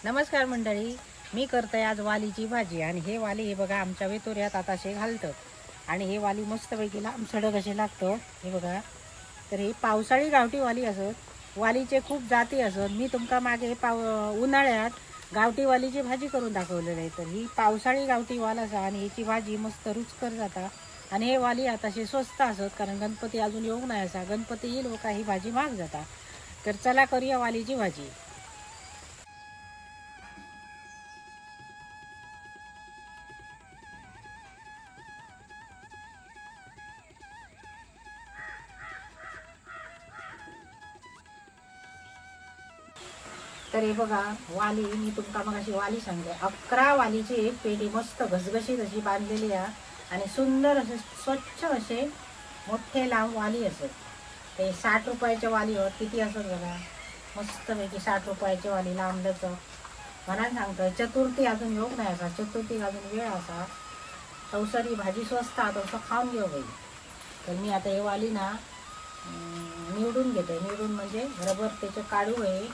नमस्कार मंडळी, मी करते आज वालीची भाजी. आणि हे वाली हे बघा आमच्या वेतोऱ्यात आता असे घालतात आणि हे वाली मस्तपैकी लांब सडक असे लागतं हे बघा. तर हे पावसाळी गावठी वाली असत, वालीचे खूप जाती असत. मी तुमका मागे उन्हाळ्यात गावठी वालीची भाजी करून दाखवलेली आहे. तर ही पावसाळी गावठी वाल असा आणि ह्याची भाजी मस्त रुचकर जाता. आणि हे वाली आता असे स्वस्त असत कारण गणपती अजून येऊ नाही असा, गणपती येईल का ही भाजी महाग जाता. तर चला करूया वालीची भाजी. तर हे बघा वाली, मी तुमका मग अशी वाली सांगते. 11 वालीची एक पेटी मस्त घसघशीत अशी बांधलेली आहे आणि सुंदर असे स्वच्छ असे मोठे लांब वाली असत. ते 60 रुपयाच्या वालीवर किती असत बघा, मस्तपैकी 60 रुपयाची वाली लांबलंच. म्हणून सांगतोय चतुर्थी अजून योग नाही असा, चतुर्थी अजून वेळ असा, तवसरी भाजी स्वस्त तसं खाऊन घेऊ बाई. तर मी आता हे वाली ना निवडून घेते. निवडून म्हणजे रबर त्याचे काढू आहे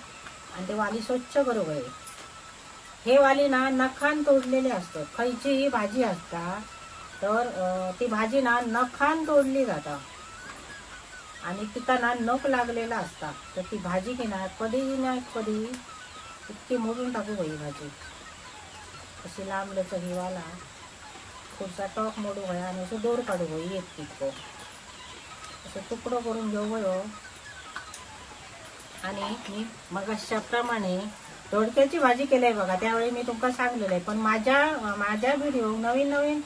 आणि ते वाली स्वच्छ करू गये. हे वाली ना नखान तोडलेले असतात. खयचीही भाजी असता तर ती भाजी ना नखान तोडली जाता आणि तिका ना नख लागलेला असता. तर ती भाजी की ना कधी ना कधी इतकी मोडून टाकू गई भाजी. अशी लांबलंच हिवाला थोडसा टोक मोडू गया आणि असं दोर काढू गई एक तितको असं तुकडो करून घेऊ गयो. आणि मी मगाशाप्रमाणे दोडक्याची भाजी केली आहे बघा, त्यावेळी मी तुमका सांगलेलं आहे. पण माझ्या व्हिडिओ नवीन नवीन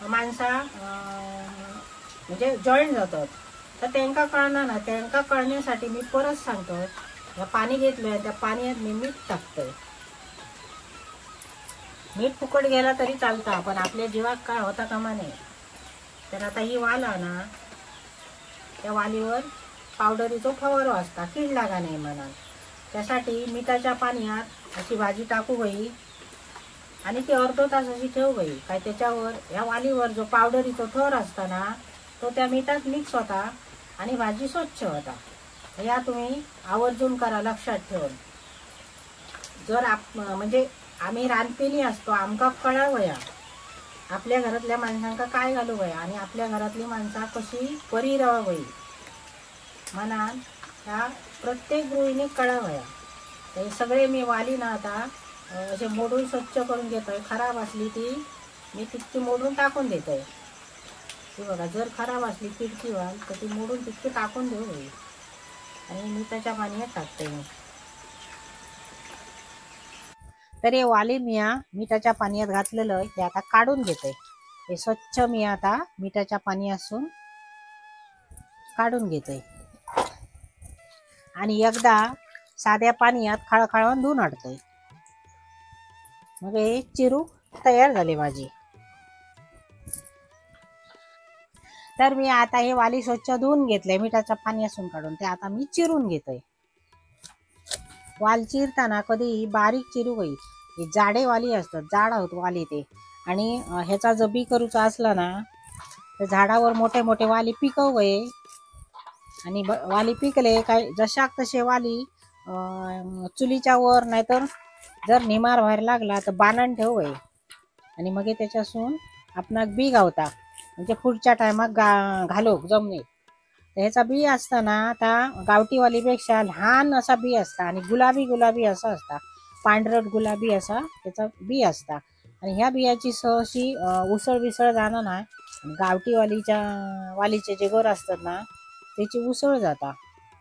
माणसा म्हणजे जॉईन जातात तर त्यांका कळणार ना, त्यांका कळण्यासाठी मी परत सांगतो. पाणी घेतलंय, त्या पाण्यात मी मीठ टाकतोय. मीठ फुकट गेला तरी चालता पण आपल्या जीवात काय होता कामा नये. तर आता ही वाल ना त्या वालीवर पावडरीचो फवारो असता, कीड लागा नाही म्हणून. त्यासाठी मिठाच्या पाण्यात अशी भाजी टाकू गई आणि ती अर्धो तास अशी ठेवू गई. काय त्याच्यावर ह्या वालीवर जो पावडरीचो थर असता ना तो त्या मिठात मिक्स होता आणि भाजी स्वच्छ होता. या तुम्ही आवर्जून करा लक्षात ठेवून. जर म्हणजे आम्ही रांदपिणी असतो, आमका कळावया आपल्या घरातल्या माणसांका काय घालू गया आणि आपल्या घरातली माणसा कशी बरी राहावी म्हणान ह्या प्रत्येक गृहिणी कळावया. हे सगळे मी वाली ना आता असे मोडून स्वच्छ करून घेतोय. खराब असली ती मी तितकी मोडून टाकून देतोय. ती बघा जर खराब असली किडकी वाल तर ती मोडून तितकी टाकून देऊ आणि मिठाच्या पाण्यात टाकते मी. तर हे वाली मी मिठाच्या पाण्यात घातलेलं ते आता काढून घेते. हे स्वच्छ मी आता मिठाच्या पाण्यातून काढून घेते आणि एकदा साध्या पाण्यात खळखळून धुवून काढतोय. मग हे चिरू तयार झाली भाजी. तर मी आता हे वाली स्वच्छ धुवून घेतले मिठाच्या पाण्यातून काढून, ते आता मी चिरून घेतोय. वाल चिरताना कधी बारीक चिरू गई, हे जाडे वाली असतात, जाड आहोत वाली ते. आणि ह्याचा जर बी करूचा असला ना तर झाडावर मोठे मोठे वाली पिकव गये आणि वाली पिकले काय जशाक तसे वाली चुलीच्या वर नाहीतर जर निमार व्हायला लागला तर बांधून ठेवू गये आणि मग त्याच्यासून आपणाक बी गावता म्हणजे पुढच्या टायमाक घालू जमनीत. तर ह्याचा बी असताना आता गावठी वालीपेक्षा लहान असा बी असता आणि गुलाबी गुलाबी असा असता, पांढरट गुलाबी असा त्याचा बी असता. आणि ह्या बियाची सहशी उसळ बिसळ जाणार नाही. गावठी वालीचे जे गर असतात ना त्याची उसळ जाता.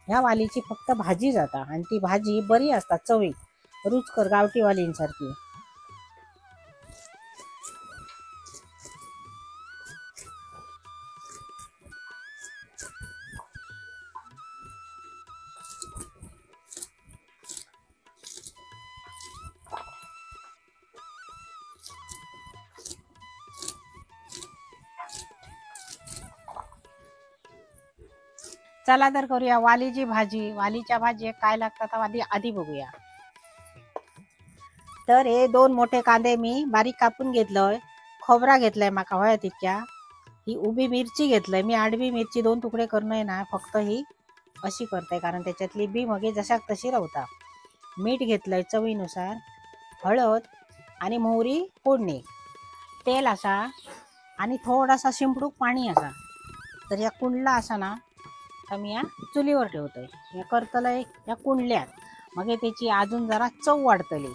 ह्या वालीची फक्त भाजी जाता आणि ती भाजी बरी असतात चवीक रुचकर गावठी वालींसारखी. चला तर करूया वालीची भाजी. वालीच्या भाजी काय लागतात आधी बघूया. तर हे 2 मोठे कांदे मी बारीक कापून घेतलंय, खोबरा घेतलाय माका हव्या तितक्या, ही उभी मिरची घेतलंय मी, आडवी मिरची 2 तुकडे करून ना फक्त ही अशी करते कारण त्याच्यातली बी मगे जशाक तशी राहता. मीठ घेतलंय चवीनुसार, हळद आणि मोहरी फोडणी, तेल असा आणि थोडासा शिंपडूक पाणी असा। तर या कुंडला असा ना तर मी या चुलीवर ठेवतोय, या करतलंय या कुंडल्यात, मग त्याची अजून जरा चव वाढतली।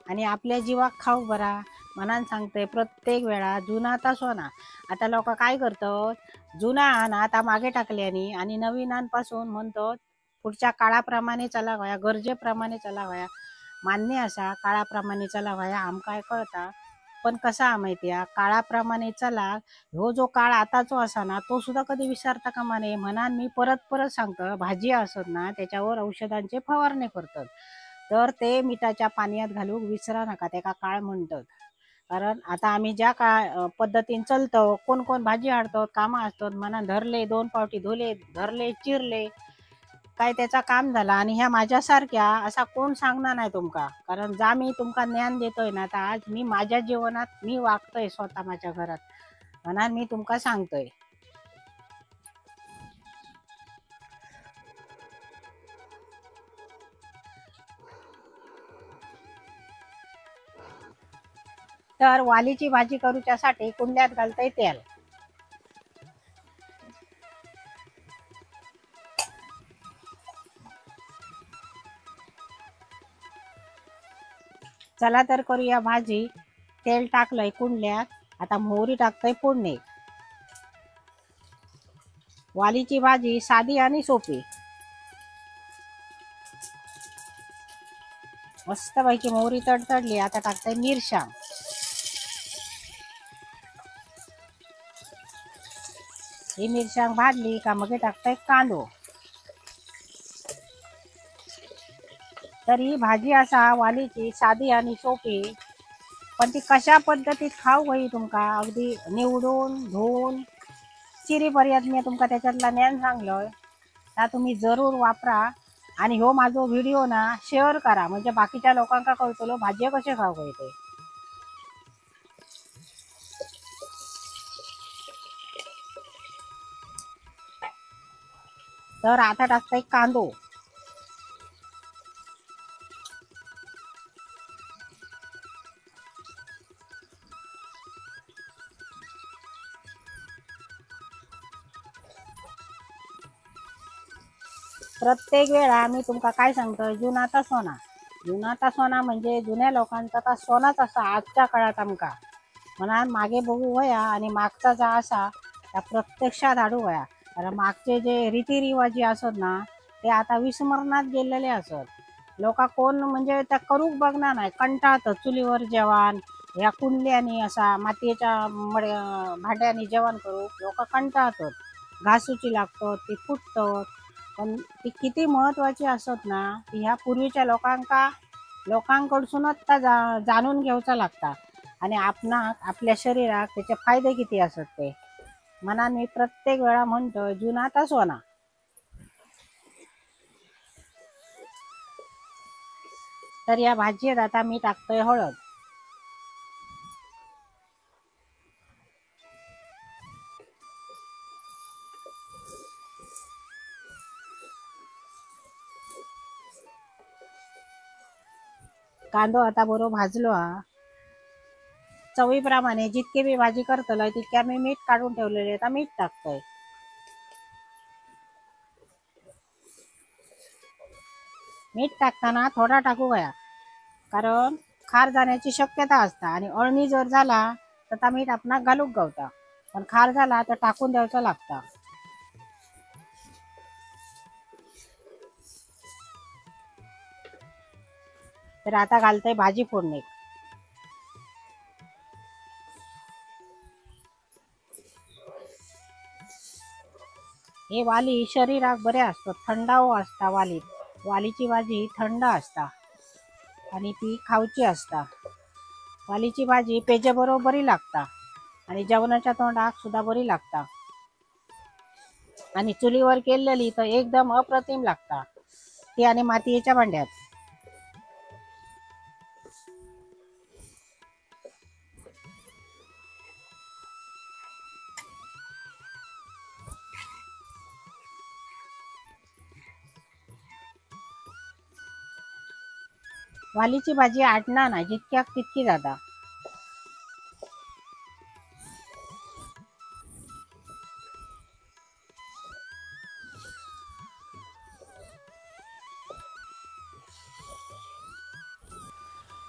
आणि आपल्या जीवाक खाऊ बरा मनान सांगते प्रत्येक वेळा जुना ता सोना। आता लोक काय करतात, जुना आण आता मागे टाकल्यानी आणि नवीनांपासून म्हणतात पुढच्या काळाप्रमाणे चला व्हाया, गरजेप्रमाणे चला व्हाया। मान्य असा काळाप्रमाणे चला व्हाया आमकां कळता, पण कसा माहिती आहे काळाप्रमाणे चला ह्यो जो काळ आताचो असा ना तो सुद्धा कधी विसरता कामा नये। म्हणान मी परत परत सांगतो, भाजी असत ना त्याच्यावर औषधांचे फवारणे करतात, तर ते मिठाच्या पाण्यात घालूक विसरा नका, त्याका काळ म्हणतात। कारण आता आम्ही ज्या का पद्धतीने चलतो, कोण कोण भाजी हाडतात, कामां असतात, मनान धरले 2 पावटी धुले, धरले चिरले, काय त्याचा काम झाला। आणि ह्या माझ्यासारख्या असा कोण सांगणार नाही तुमका, कारण जा मी तुमका ज्ञान देतोय ना, तर आज मी माझ्या जीवनात मी वागतोय स्वतः माझ्या घरात, म्हणून मी तुमका सांगतोय। तर वालीची भाजी करूच्यासाठी कुंड्यात घालतोय तेल। चला तर करूया भाजी। तेल टाकलंय कुंडल्यात, आता मोहरी टाकतोय फोडणी। वालीची भाजी साधी आणि सोपी, मस्त पैकी मोहरी तडतडली। आता टाकतोय मिरच्या, ही मिरच्या भाजली का मग टाकतोय कांदो। तर ही भाजी असा वालीची साधी आणि सोपी, पण ती कशा पद्धतीत खाऊ होई तुमका अगदी निवडून धुवून चिरीपर्यंत मी तुमका त्याच्यातला ज्ञान सांगलोय, ता तुम्ही जरूर वापरा। आणि हो माझो व्हिडिओ ना शेअर करा, म्हणजे बाकीच्या लोकांका कळतलो भाजी कसे खाऊ होई ते। तर आता टाकतोय कांदो। प्रत्येक वेळा मी तुमका काय सांगतोय, जुना ता सोना, जुना ता सोना म्हणजे जुन्या लोकांचा ता सोनाच असा आजच्या काळात आमका म्हणान मागे बघू वया आणि मागचा जा असा त्या प्रत्यक्षात हाडू वया। कारण मागचे जे रीतिरिवाजी असत ना ते आता विस्मरणात गेलेले असत। लोका कोण म्हणजे त्या करूक बघणार नाही, कंटाळतात चुलीवर जेवण, ह्या कुंडल्यानी असा मातयेच्या भांड्यानी जेवण करू लोक कंटाळतात, घासूची लागतात, ती फुटतात। पण ती किती महत्वाची असत ना ती ह्या पूर्वीच्या लोकांकडसूनच ता जाणून घेवचा लागता आणि आपणाक आपल्या शरीराक त्याचे फायदे किती असत ते मनान मी प्रत्येक वेळा म्हणतो जुना ता सोना। तर या भाजीत आता मी टाकतोय हळद। कांदो आता बरो भाजलो हा। चवीप्रमाणे जितके मी भाजी करतलो तितक्या मी मीठ काढून ठेवलेले, आता मीठ टाकतोय। मीठ टाकताना थोडा टाकू गया, कारण खार जाण्याची शक्यता असता आणि अळणी जर झाला तर ता मीठ आपणाक घालूक गावता, पण खार झाला तर टाकून द्यायचा लागता। तर आता घालतोय भाजी फोडणी। हे वाली शरीराक बरे असतात, थंडावो असता वाली, वालीची भाजी थंड असता आणि ती खावची असता। वालीची भाजी पेजे बरोबर बरी लागता आणि जेवणाच्या तोंडाक सुद्धा बरी लागता आणि चुलीवर केलेली तर एकदम अप्रतिम लागता ती, आणि मातयेच्या भांड्यात। वालीची भाजी आटना ना, जितक्याक तितकी जाता.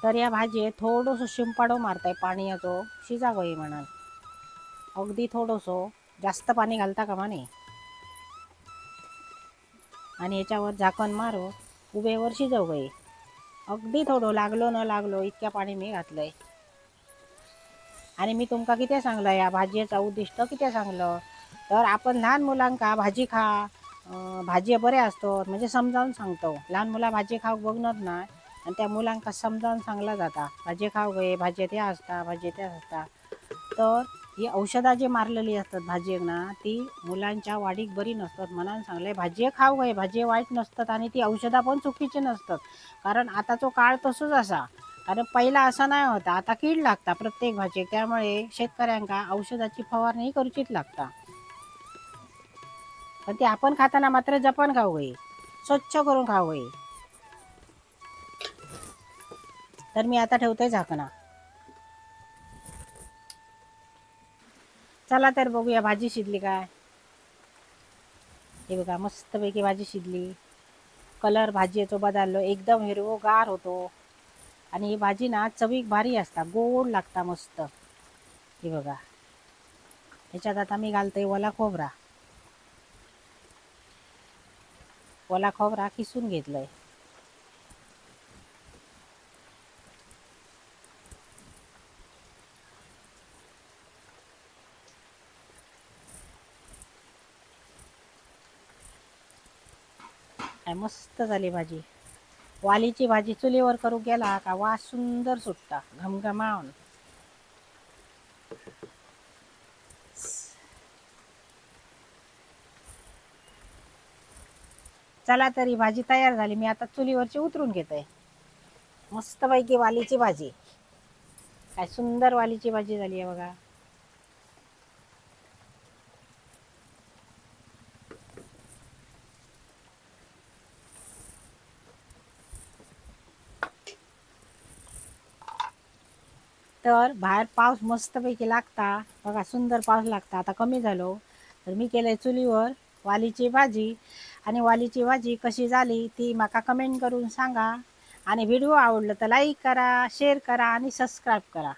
तर या भाजयेत थोडंसं शिंपाडो मारताय पाणयाचो, शिजाक होई म्हणान, अगदी थोडंसं, जास्त पाणी घालता कामा नये. आणि याच्यावर झाकण मारून उभेवर शिजवू गई. अगदी थोडं लागलो न लागलो इतक्या पाणी मी घातलंय. आणि मी तुमका किती सांगलं, या भाजयेचा उद्दिष्ट किती सांगलं, तर आपण लहान मुलांका भाजी खा, भाजी बरे असतात म्हणजे समजावून सांगतो. लहान मुला भाजी खाऊक बघणार ना, आणि त्या मुलांका समजावून सांगला जाता, भाजी खाऊ गे, भाजी त्या असता, भाजी त्या असता. तर ही औषधा जी मारलेली असतात भाजयेक ना, ती मुलांच्या वाढीक बरी नसतात म्हणान सांगले. भाजी खाऊ गे, भाजी वाईट नसतात आणि ती औषधा पण चुकीची नसतात, कारण आताचो काळ तसोच असा. कारण पहिला असा नाही होता, आता कीड लागता प्रत्येक भाजयेक, त्यामुळे शेतकऱ्यांका औषधाची फवारणी करूचीच लागता. पण ती आपण खाताना मात्र जपून खाऊ गई, स्वच्छ करून खाऊ गई. तर मी आता ठेवते झाकणा. चला तर बघूया भाजी शिजली काय. हे बघा मस्तपैकी भाजी शिजली, कलर भाजीचो बदललो, एकदम हिरवोगार होतो. आणि ही भाजी ना चवीक भारी असता, गोड लागता मस्त. हे बघा ह्याच्यात आता मी घालते ओला खोबरा. ओला खोबरा किसून घेतलाय. काय मस्त झाली भाजी. वालीची भाजी चुलीवर करू गेला का वास सुंदर सुटता घमघमावून. चला तरी भाजी तयार झाली, मी आता चुलीवरची उतरून घेते. मस्तपैकी वालीची भाजी, काय सुंदर वालीची भाजी झाली आहे बघा. तर बाहेर पाऊस मस्तपैकी लागता बघा, सुंदर पाऊस लागता. आता कमी झालो तर मी केलंय चुलीवर वालीची भाजी. आणि वालीची भाजी कशी झाली ती माका कमेंट करून सांगा. आणि व्हिडिओ आवडला तर लाईक करा, शेअर करा आणि सबस्क्राईब करा.